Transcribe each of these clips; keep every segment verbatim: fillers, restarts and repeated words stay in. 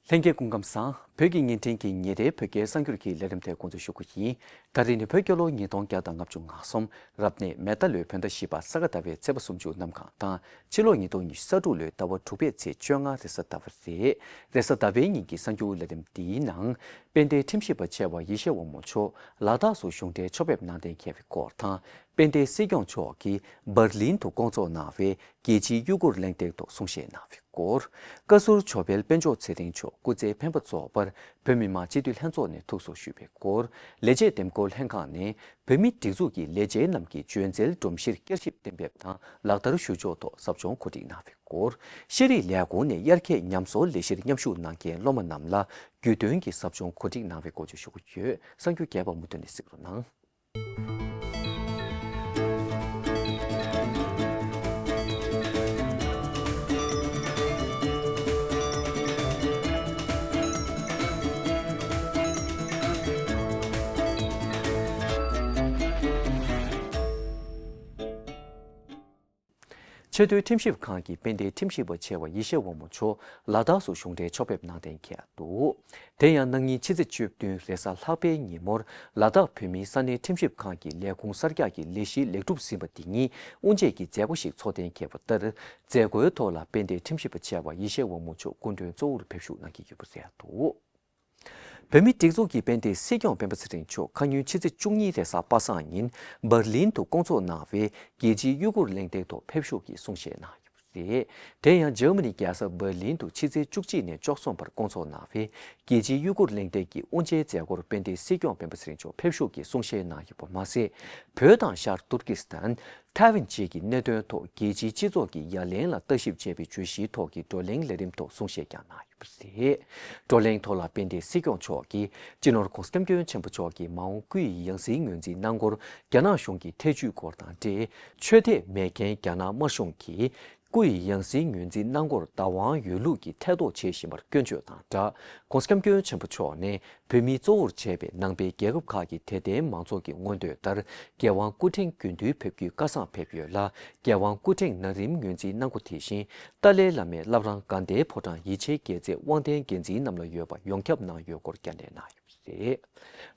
ལྷན་རྒྱས་སྐུ་ཁམས་བཟང་། བོད་ཀྱི་བརྙན་འཕྲིན་གྱི་ཉིན་རེའི་བོད་སྐད་གསར་འགྱུར་གྱི་ལས་རིམ་དེ་འགོ་འཛུགས་ཞུ་རྒྱུ་ཡིན། ད་རེས་ནི་བོད་རྒྱལ་ལོ་ཉིས་སྟོང་བརྒྱ་དང་ལྔ་བཅུ་ང་གསུམ། རབ་གནས་མེ་རྟ་ལོའི་བོད་ཟླ་བཞི་པ་ས་ག་ཟླ་བའི་ཚེས་པ་སུམ་ཅུ་གནམ་གང་དང་། ཕྱི་ལོ་ཉིས་སྟོང་ཉི་ཤུ་རྩ་དྲུག་ལོའི་ཟླ་བ་དྲུག་པའི་ཚེས་བཅོ་ལྔ་རེས་གཟའ་ཟླ་བ་རེད། རེས་གཟའ་ཟླ་བའི་ཉིན་གྱི་གསར་འགྱུར་ལས་རིམ་འདིའི་ནང་། དཔལ་ལྡན་ཁྲིམས་ཞིབ་པ་ཆེ་བ་ཡེ་ཤེས་དབང་མོ་མཆོག་ལ་དྭགས་སུ་གཞུང་འབྲེལ་ཕྱོགས་ཕེབས་གནང་གཏན་འཁེལ་བའི་སྐོར་དང་། དཔལ་ལྡན་སྲིད་སྐྱོང་མཆོག་གིས་འབར་ལིན་དུ་བསྐོང་ཚོགས་གནང་བའི་རྒྱལ་སྤྱིའི་ཡུ་གུར་གླེང་སྟེགས་ཐོག་གསུང་བཤད་གནང་བའི་སྐོར། བཀའ་ཟུར་ཇོ་བལ་དཔལ་འབྱོར་ཚེ་རིང་མཆོག་སྐུ་ཚེ་འཕེན་པ་རྫོགས་པར་བོད་མི་མང་སྤྱི་འཐུས་ལྷན་ཚོགས་ནས་ཐུགས་གསོ་ཞུས་པའི་སྐོར། ལས་བྱེད་འདེམས་བསྐོ་ལྷན་ཁང་ནས་བོད་མིའི་སྒྲིག་འཛུགས་ཀྱི་ལས་བྱེད་རྣམས་ཀྱི་བྱོན་རྩིས་སྒྲོམ་གཞིར་བསྐྱར་ཞིབ་གཏན་འབེབས་དང་ལག་བསྟར་ཞུ་ཕྱོགས་ཐོག་ཟབ་སྦྱོང་གོ་སྒྲིག་གནང་བའི་སྐོར། ཤེས་རིག་ལས་ཁུངས་ནས་དབྱར་ཁྱད་ཉམས་གསོ་ལས་གཞིར་མཉམ་ཞུགས་གནང་མཁན་སློབ་མ་རྣམས་ལ་རྒྱུས་སྟོན་གྱི་ཟབ་སྦྱོང་གོ་སྒྲིག་གནང་བའི་སྐོར་བཅས་ཞུ་རྒྱུ་ཡོད། གསར་འགྱུར་རྒྱས་པ་མུ་མཐུད་ནས་གཟིགས་རོགས་གནང་། ཆེས་མཐོའི་ཁྲིམས་ཞིབ་ཁང་གི་དཔལ་ལྡན་ཁྲིམས་ཞིབ་པ་ཆེ་བ་ཡེ་ཤེས་དབང་མོ་མཆོག་ལ་དྭགས་སུ་གཞུང་འབྲེལ་ཕྱོགས་ཕེབས་གནང་གཏན་འཁེལ་འདུག་དེ་ཡང་གནངས་ཉིན་ཕྱི་ཚེས་བཅུ་བདུན་རེས་གཟའ་ལྷག་པའི་ཉིན་མོར་ལ་དྭགས་བོད་མིའི་ས་གནས་ཁྲིམས་ཞིབ་ཁང་གི་ལས་ཁུངས་གསར་རྒྱག་གི་ལས་གཞི་ལེགས་གྲུབ་ཟིན་པ་འདི་ཉིད་དབུ་འབྱེད་ཀྱི་མཛད་སྒོ་ཞིག་ཚོགས་གཏན་འཁེལ་བ་ལྟར། མཛད་སྒོའི་ཐོག་ལ་དཔལ་ལྡན་ཁྲིམས་ཞིབ་པ་ཆེ་བ་ཡེ་ཤེས་དབང་མོ་མཆོག་སྐུ་མགྲོན་གཙོ་བོར་ཕེབས་བཞུགས་གནང་གི་ཡོད་པ་རེད་འདུག་བོད་མིའི་སྒྲིག་འཛུགས་ཀྱི་དཔལ་ལྡན་སྲིད་སྐྱོང་སྤེན་པ་ཚེ་རིང་མཆོག་ཁ་ཉིན་ཕྱི་ཚེས་བཅུ་གཉིས་རེས་གཟའ་པ་སངས་ཉིན་འབར་ལིན་དུ་བསྐོང་ཚོགས་གནང་བའི་རྒྱལ་སྤྱིའི་ཡུ་གུར་གླེང་སྟེགས་ཐོག་ཕེབས་བཞུགས་ཀྱིས་གསུང་བཤད་གནང་ཡོད་པ་རེད། དེ་ཡང་འཇར་མ་ནི་རྒྱལ་ས་འབར་ལིན་དུ་ཕྱི་ཚེས་བཅུ་གཅིག་ནས་བཅུ་གསུམ་བར་བསྐོང་ཚོགས་གནང་བའི་རྒྱལ་སྤྱིའི་ཡུ་གུར་གླེང་སྟེགས་ཀྱི་དབུ་འབྱེད་མཛད་སྒོར་དཔལ་ལྡན་སྲིད་སྐྱོང་སྤེན་པ་ཚེ་རིང་མཆོག་ཕེབས་བཞུགས་ཀྱིས་གསུང་བཤད་གནང་ཡོད་པ་མ་ཟད། བོད་དང་ཤར་ཏུར་ཀི་སི་ཐན། ཐའེ་ཝན་བཅས་ཀྱི་གནད་དོན་ཐོག་རྒྱལ་སྤྱིའི་སྤྱི་ཚོགས་ཀྱི་ཡ་ལན་ལ་ལྟ་ཞིབ་བྱས་པའི་བརྗོད་གཞིའི་ཐོག་གི་བགྲོ་གླེང་ལས་རིམ་ཐོག་གསུང་བཤད་ཀྱང་གནང་ཡོད་པ་རེད། བགྲོ་གླེང་ཐོག་ལ་དཔལ་ལྡན་སྲིད་སྐྱོང་མཆོག་གིས་སྤྱི་ནོར་༧གོང་ས་༧སྐྱབས་མགོན་ཆེན་པོ་མཆོག་གི་མ་འོངས་སྐུ་ཡི་ཡང་སྲིད་ངོས་འཛིན་གནང་སྐོར་རྒྱ་ནག་གཞུང་གི་ཐེ་བྱུས་སྐོར་དང་འབྲེལ། ཆོས་དད་མེད་མཁན་རྒྱ་ནག་དམར་གཞུང་གིས་སྐུ་ཡི་ཡང་སྲིད་ངོས་འཛིན་གནང་སྐོར་བདག་དབང་ཡོད་ལུགས་ཀྱི་ཐེ་གཏོགས་བྱེད་བཞིན་པར་སྐྱོན་བརྗོད་དང་སྦྲགས། ༧གོང་ས་༧སྐྱབས་མགོན་ཆེན་པོ་མཆོག་ནས་བོད་མིས་གཙོ་བོར་བྱས་པའི་ནང་པའི་རྒྱལ་ཁབ་ཁག་གི་དད་ལྡན་མང་ཚོགས་ཀྱི་མངོན་འདོད་ལྟར་རྒྱལ་དབང་སྐུ་ཕྲེང་རྒྱུན་མཐུད་ཕེབས་རྒྱུའི་བཀའ་བཟང་ཕེབས་ཡོད་ལ། རྒྱལ་དབང་སྐུ་ཕྲེང་ན་རིམ་ངོས་འཛིན་གནང་སྒོ་དེ་བཞིན་ཏཱ་ལའི་བླ་མའི་བླ་བྲང་དགའ་ལྡན་ཕོ་བྲང་ཡིད་ཆེས་རྒྱལ་མཚན་དབང་ལྡན་རྒྱལ་མཚན་རྣམས་ལ་ཡོད་པ་ཡོངས་ཁྱབ་གནང་ཡོད་སྐོར་བསྐྱར་ནན་གནང་ཡོད་པ་རེད།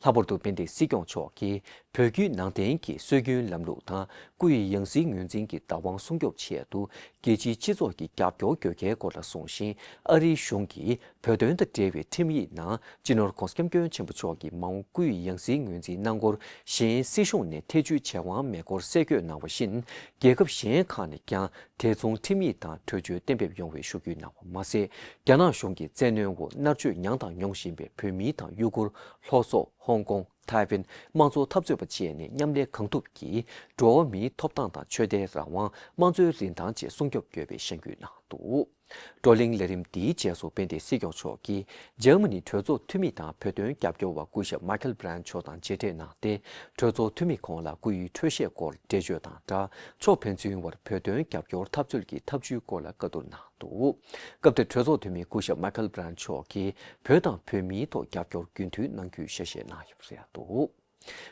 ལྷག་པར་དུ་དཔལ་ལྡན་སྲིད་སྐྱོང་མཆོག་གིས་བོད་བརྒྱུད་ནང་བསྟན་གྱི་སྲོལ་རྒྱུན་ལམ་ལུགས་དང་སྐུ་ཡི་ཡང་སྲིད་ངོས་འཛིན་གྱི་བདག་དབང་སྲུང་སྐྱོབ་ཆེད་དུ་རྒྱལ་སྤྱིའི་སྤྱི་ཚོགས་ཀྱི་རྒྱབ་སྐྱོར་དགོས་གལ་སྐོར་ལ་གསུངས་ཤིང་། ཨ་རིའི་གཞུང་གིས་བོད་དོན་དང་འབྲེལ་བའི་ཁྲིམས་ཡིག་ནང་སྤྱི་ནོར་༧གོང་ས་༧སྐྱབས་མགོན་ཆེན་པོ་མཆོག་གི་མ་འོངས་སྐུ་ཡི་ཡང་སྲིད་ངོས་འཛིན་གནང་སྐོར་གཞན་སྲིད་གཞུང་ནས་ཐེ་བྱུས་བྱེད་དབང་མེད་སྐོར་གསལ་བཀོད་གནང་བ་བཞིན། རྒྱལ་ཁབ་གཞན་ཁག་ནས་ཀྱང་དེ་མཚུངས་ཁྲིམས་ཡིག་དང་གྲོས་ཆོད་གཏན་འབེབས་ཡོང་བའི་ཤུགས་སྐུལ་གནང་བ་མ་ཟད། རྒྱ་ནག་གཞུང་གི་བཙན་གནོན་འོག་མནར་གཅོད་མྱངས་དང་མྱོང་བཞིན་པའི་བོད་མི་དང་ཡུ་གུར། ལྷོ་སོག་ཧོང་ཀོང་། ཐའེ་ཝན། དམངས་གཙོ་འཐབ་རྩོད་པ་བཅས་ནས་མཉམ་ལས་གང་ཐུབ་ཀྱིས་འགྲོ་བ་མིའི་ཐོབ་ཐང་དང་ཆོས་དད་རང་དབང་། དམངས་གཙོའི་རིན་ཐང་བཅས་སྲུང་སྐྱོབ་དགོས་པའི་ཤན་སྐུལ་གནང་འདུག་བགྲོ་གླེང་ལས་རིམ་འདིའི་རྗེས་སུ་དཔལ་ལྡན་སྲིད་སྐྱོང་མཆོག་གིས་འཇར་མ་ནི་གྲོས་ཚོགས་འཐུས་མི་དང་བོད་དོན་རྒྱབ་སྐྱོར་བ་སྐུ་ཞབས་མཱི་ཁེལ་བྷི་རན་མཆོག་དང་མཇལ་འཕྲད་གནང་སྟེ། གྲོས་ཚོགས་འཐུས་མི་ཁོང་ལ་སྐུ་ཡི་འཕྲོད་བཞེས་སྐོར་འགྲེལ་བརྗོད་དང་སྦྲགས། ཕྱོགས་ཕན་ཚུན་བར་བོད་དོན་རྒྱབ་སྐྱོར་འཐབ་རྩོད་ཀྱི་ཐབས་ཇུས་སྐོར་ལ་བཀའ་བསྡུར་གནང་འདུག་སྐབས་དེར་གྲོས་ཚོགས་འཐུས་མི་སྐུ་ཞབས་མཱི་ཁེལ་བྷི་རན་མཆོག་གིས་བོད་དང་བོད་མིའི་ཐོག་རྒྱབ་སྐྱོར་རྒྱུན་མཐུད་གནང་རྒྱུའི་ཞལ་བཞེས་གནང་ཡོད་པ་རེད་འདུག་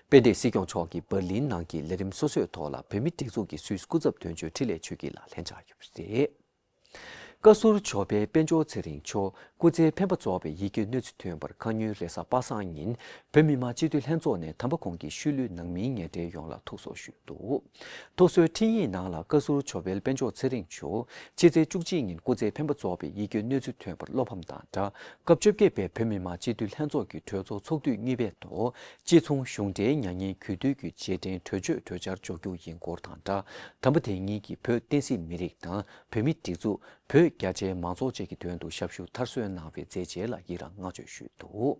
དཔལ་ལྡན་སྲིད་སྐྱོང་མཆོག་གིས་འབར་ལིན་ནང་གི་ལས་རིམ་སོ་སོའི་ཐོག་ལ་བོད་མིའི་སྒྲིག་འཛུགས་ཀྱི་སུད་སི་སྐུ་ཚབ་དོན་གཅོད་འཕྲིན་ལས་ཆོས་སྐྱིད་ལགས་ལྷན་བཅར་ཡོད་པ་རེད། བཀའ་ཟུར་ཇོ་བལ་དཔལ་འབྱོར་ཚེ་རིང་མཆོག་སྐུ་ཚེ་འཕེན་པ་རྫོགས་པའི་ཡི་གེ་གནོད་འཚེ་ཐོན་པར་ཁ་ཉིན་རེས་གཟའ་པ་སངས་ཉིན་བོད་མི་མང་སྤྱི་འཐུས་ལྷན་ཚོགས་ནས་དམ་པ་ཁོང་གི་ཤུལ་ལུས་ནང་མིའི་ངན་འབྲེལ་ཡོངས་ལ་ཐུགས་གསོ་ཞུས་འདུག་ཐུགས་གསོའི་འཕྲིན་ཡིག་ནང་ལ་བཀའ་ཟུར་ཇོ་བལ་དཔལ་འབྱོར་ཚེ་རིང་མཆོག་ཕྱི་ཚེས་བཅུ་གཅིག་ཉིན་སྐུ་ཚེ་འཕེན་པ་རྫོགས་པའི་ཡི་གེ་གནོད་འཚེ་ཐོན་པར་བློ་ཕམ་དང་སྦྲགས། སྐབས་བཅོ་བརྒྱད་པའི་བོད་མི་མང་སྤྱི་འཐུས་ལྷན་ཚོགས་ཀྱི་གྲོས་ཚོགས་ཚོགས་དུས་གཉིས་པའི་ཐོག་སྤྱི་ཚོགས་གཞུང་འབྲེལ་མྱ་ངན་གུས་འདུད་ཀྱི་རྗེས་དྲན་གྲོས་ཆོད་གྲོས་འཆར་འཇོག་རྒྱུ་ཡིན་སྐོར་དང་སྦྲགས། དམ་པ་དེ་ཉིད་ཀྱིས་བོད་བསྟན་སྲིད་མི་རིགས་དང་བོད་མིའི་སྒྲིག་འཛུགས། བོད་རྒྱ་ཆེའི་མང་ཚོགས་བཅས་ཀྱི་དོན་དུ་ཞབས་ཞུ་མཐར་སོན་གནང་བའི་མཛད་རྗེས་ལ་ཡི་རངས་བསྔགས་བརྗོད་ཞུས་འདུག་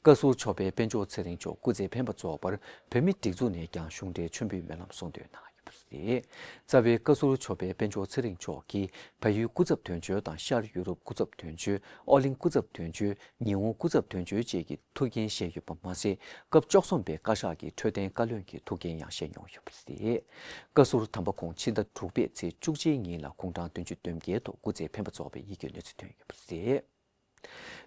བཀའ་ཟུར་ཇོ་བལ་དཔལ་འབྱོར་ཚེ་རིང་མཆོག་སྐུ་ཚེ་འཕེན་པ་རྫོགས་པར་བོད་མིའི་སྒྲིག་འཛུགས་ནས་ཀྱང་གཞུང་འབྲེལ་མཆོད་འབུལ་སྨོན་ལམ་གསུང་འདོན་གནང་ཡོད་པ་རེད། རྩ་བའི་བཀའ་ཟུར་ཇོ་བལ་དཔལ་འབྱོར་ཚེ་རིང་མཆོག་གིས་བལ་ཡུལ་སྐུ་ཚབ་དོན་གཅོད་དང་ཤར་ཡུ་རོབ་སྐུ་ཚབ་དོན་གཅོད། ཨོ་གླིང་སྐུ་ཚབ་དོན་གཅོད། ཉི་ཧོང་སྐུ་ཚབ་དོན་གཅོད་བཅས་ཀྱི་ཐུགས་འགན་བཞེས་ཡོད་པ་མ་ཟད། སྐབས་བཅུ་གསུམ་པའི་བཀའ་ཤག་གི་འཕྲོད་བསྟེན་བཀའ་བློན་གྱི་ཐུགས་འགན་ཡང་བཞེས་མྱོང་ཡོད་པ་རེད། བཀའ་ཟུར་དམ་པ་ཁོང་ཕྱི་ཟླ་དྲུག་པའི་ཚེས་བཅུ་གཅིག་ཉིན་ལ་དགུང་གྲངས་བདུན་ཅུ་དོན་བརྒྱད་ཐོག་སྐུ་ཚེ་འཕེན་པ་རྫོགས་པའི་ཡི་གེ་གནོད་འཚེ་ཐོན་ཡོད་པ་རེད།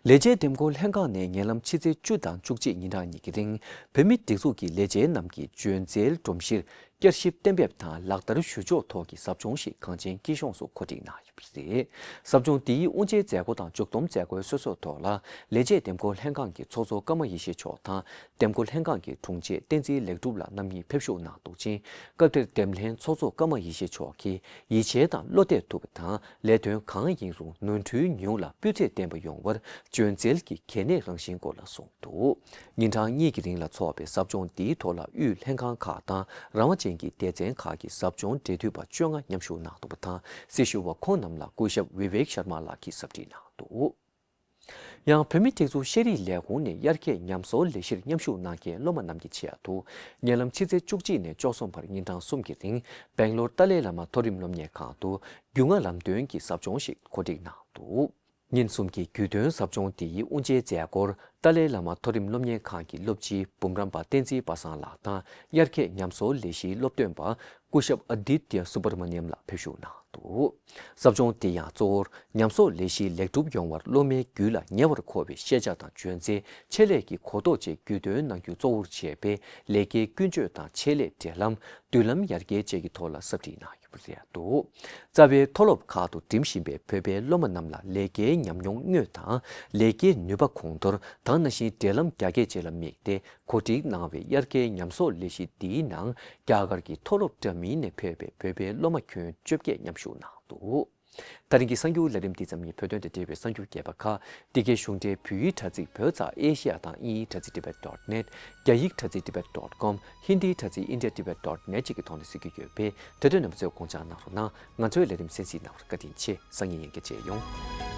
ལས་བྱེད་འདེམས་བསྐོ་ལྷན་ཁང་ནས་ཉེ་ལམ་ཕྱི་ཚེས་བཅུ་དང་བཅུ་གཅིག་ཉིན་གྲངས་གཉིས་ཀྱི་རིང་བོད་མིའི་སྒྲིག་འཛུགས་ཀྱི་ལས་བྱེད་རྣམས་ཀྱི་བྱོན་རྩིས་སྒྲོམ་གཞིར་ བསྐྱར་ཞིབ་གཏན་འབེབས་དང་ལག་བསྟར་ཞུ་ཕྱོགས་ཐོག་གི་ཟབ་སྦྱོང་ཞིག་གངས་ཅན་སྐྱིད་གཤོངས་སུ་གོ་སྒྲིག་གནང་ཡོད་པ་རེད། ཟབ་སྦྱོང་འདིའི་དབུ་འབྱེད་མཛད་སྒོ་དང་མཇུག་བསྡོམས་མཛད་སྒོའི་གསོལ་ཚོགས་ཐོག་ལ་ལས་བྱེད་འདེམས་བསྐོ་ལྷན་ཁང་གི་ཚོགས་གཙོ་ཀརྨ་ཡེ་ཤེས་མཆོག་དང་། འདེམས་བསྐོ་ལྷན་ཁང་གི་དྲུང་ཆེ་བསྟན་འཛིན་ལེགས་གྲུབ་ལགས་རྣམ་གཉིས་ཕེབས་ཞུགས་གནང་འདུག་ཅིང་། སྐབས་དེར་འདེམས་ལྷན་ཚོགས་གཙོ་ཀརྨ་ཡེ་ཤེས་མཆོག་གིས་ཡིད་ཆེས་དང་བློ་གཏད་ཐུབ་པ་དང་ལས་དོན་གང་ཡིན་རུང་ནོར་འཁྲུལ་ཉུང་ལ་སྤུས་ཚད་ལྡན་པ་ཡོང་བར་འཇོན་སྩལ་གྱི་གལ་གནད་རང་བཞིན་སྐོར་ལ་གསུངས་འདུག་ཉིན་གྲངས་གཉིས་ཀྱི་རིང་ལ་འཚོགས་པའི་ཟབ་སྦྱོང་འདིའི་ཐོག་ལ་དབུས་ལྷན་ཁང་ཁག་དང་རང་དབང་ཅན་གྱི་སྡེ་ཚན་ཁག་གི་ཟབ་སྦྱོང་འབྲེལ་མཐུད་པ་བཅོ་ལྔ་མཉམ་ཞུགས་གནང་འདུག་པ་དང་། སྲི་ཞུ་བ་ཁོང་རྣམས་ལ་སྐུ་ཞབས་བི་ཝེག་ཤར་མ་ལགས་ཀྱིས་ཟབ་ཁྲིད་གནང་འདུག་ཡང་བོད་མིའི་སྒྲིག་འཛུགས་ཤེས་རིག་ལས་ཁུངས་ནས་དབྱར་ཁའི་ཉམས་གསོ་ལས་གཞིར་མཉམ་ཞུགས་གནང་མཁན་སློབ་མ་རྣམས་ཀྱི་ཆེད་དུ། ཉེ་ལམ་ཕྱི་ཚེས་བཅུ་གཅིག་ནས་བཅུ་གསུམ་བར་ཉིན་གྲངས་གསུམ་གྱི་རིང་སྦེང་ལོར་ཏཱ་ལའི་བླ་མ་མཐོ་རིམ་སློབ་གཉེར་ཁང་དུ་རྒྱུས་མངའ་ལམ་སྟོན་གྱི་ཟབ་སྦྱོང་ཞིག་གོ་སྒྲིག་གནང་འདུག་ཉིན་གསུམ་གྱི་རྒྱུས་སྟོན་ཟབ་སྦྱོང་འདིའི་དབུ་འབྱེད་མཛད་སྒོར་ཏཱ་ལའི་བླ་མ་མཐོ་རིམ་སློབ་གཉེར་ཁང་གི་སློབ་སྤྱི་འབུམ་རམས་པ་བསྟན་འཛིན་པ་སངས་ལགས་དང་། དབྱར་ཁའི་ཉམས་གསོ་ལས་གཞིའི་སློབ་སྟོན་པ་སྐུ་ཞབས་ཨ་དིཏ་ཡ་སུ་བྷར་མ་ནིཡམ་ལགས་ཕེབས་ཞུགས་གནང་འདུག་ཟབ་སྦྱོང་དེ་ཡང་གཙོ་བོར་ཉམས་གསོ་ལས་གཞི་ལེགས་གྲུབ་ཡོང་བར་སློབ་མའི་རྒྱུད་ལ་ཉེ་བར་མཁོ་བའི་ཤེས་བྱ་དང་འཇོན་ཚད། ཆེད་ལས་ཀྱི་གོ་རྟོགས་བཅས་རྒྱུས་སྟོན་གནང་རྒྱུ་གཙོ་བོར་བྱས་པའི་ལས་ཀའི་ཀུན་སྤྱོད་དང་ཆེད་ལས་འབྲེལ་ལམ། མདུན་ལམ་ཡར་རྒྱས་བཅས་ཀྱི་ཐོག་ལ་ཟབ་ཁྲིད་གནང་ཡོད་པ་རེད་འདུག་རྩ་བའི་མཐོ་སློབ་ཁག་ཏུ་འགྲིམ་བཞིན་པའི་བོད་པའི་སློབ་མ་རྣམས་ལ་ལས་ཀའི་ཉམས་མྱོང་དངོས་དང་། ལས་ཀའི་ནུས་པ་གོང་མཐོར་དང་ནང་བཞིན་འབྲེལ་ལམ་རྒྱ་སྐྱེད་བཅས་ལ་དམིགས་ཏེ། གོ་སྒྲིག་གནང་བའི་དབྱར་ཁའི་ཉམས་གསོ་ལས་གཞི་འདིའི་ནང་རྒྱ་གར་གྱི་མཐོ་སློབ་འདྲ་མིན་ནས་ཕེབས་པའི་བོད་པའི་སློབ་མ་ཁྱོན་བཅོ་བརྒྱད་མཉམ་ཞུགས་གནང་འདུག་ད་རིང་གི་གསར་འགྱུར་ལས་རིམ་འདི་ཙམ་ཡིན། བོད་དོན་དང་འབྲེལ་བའི་གསར་འགྱུར་རྒྱས་པ་ཁག་འདི་གའི་གཞུང་འབྲེལ་བོད་ཡིག་དྲ་ཚིགས་བོད་ཙ་ཨེ་ཤི་ཡ་དང་དབྱིན་ཡིག་དྲ་ཚིགས་tibet dot net། རྒྱ་ཡིག་དྲ་ཚིགས་tibet dot com། ཧིན་དིའི་དྲ་ཚིགས india tibet dot net་བཅས་ཀྱི་ཐོག་ནས་གཟིགས་རྒྱུ་ཡོད་པས། དེ་དོན་རྣམ་པ་ཚོས་དགོངས་འཇགས་གནང་རོགས་གནང་། ང་ཚོའི་ལས་རིམ་གསན་གཟིགས་གནང་བར་བཀའ་དྲིན་ཆེ། སང་ཉིན་ཡང་བསྐྱར་མཇལ་ཡོང་།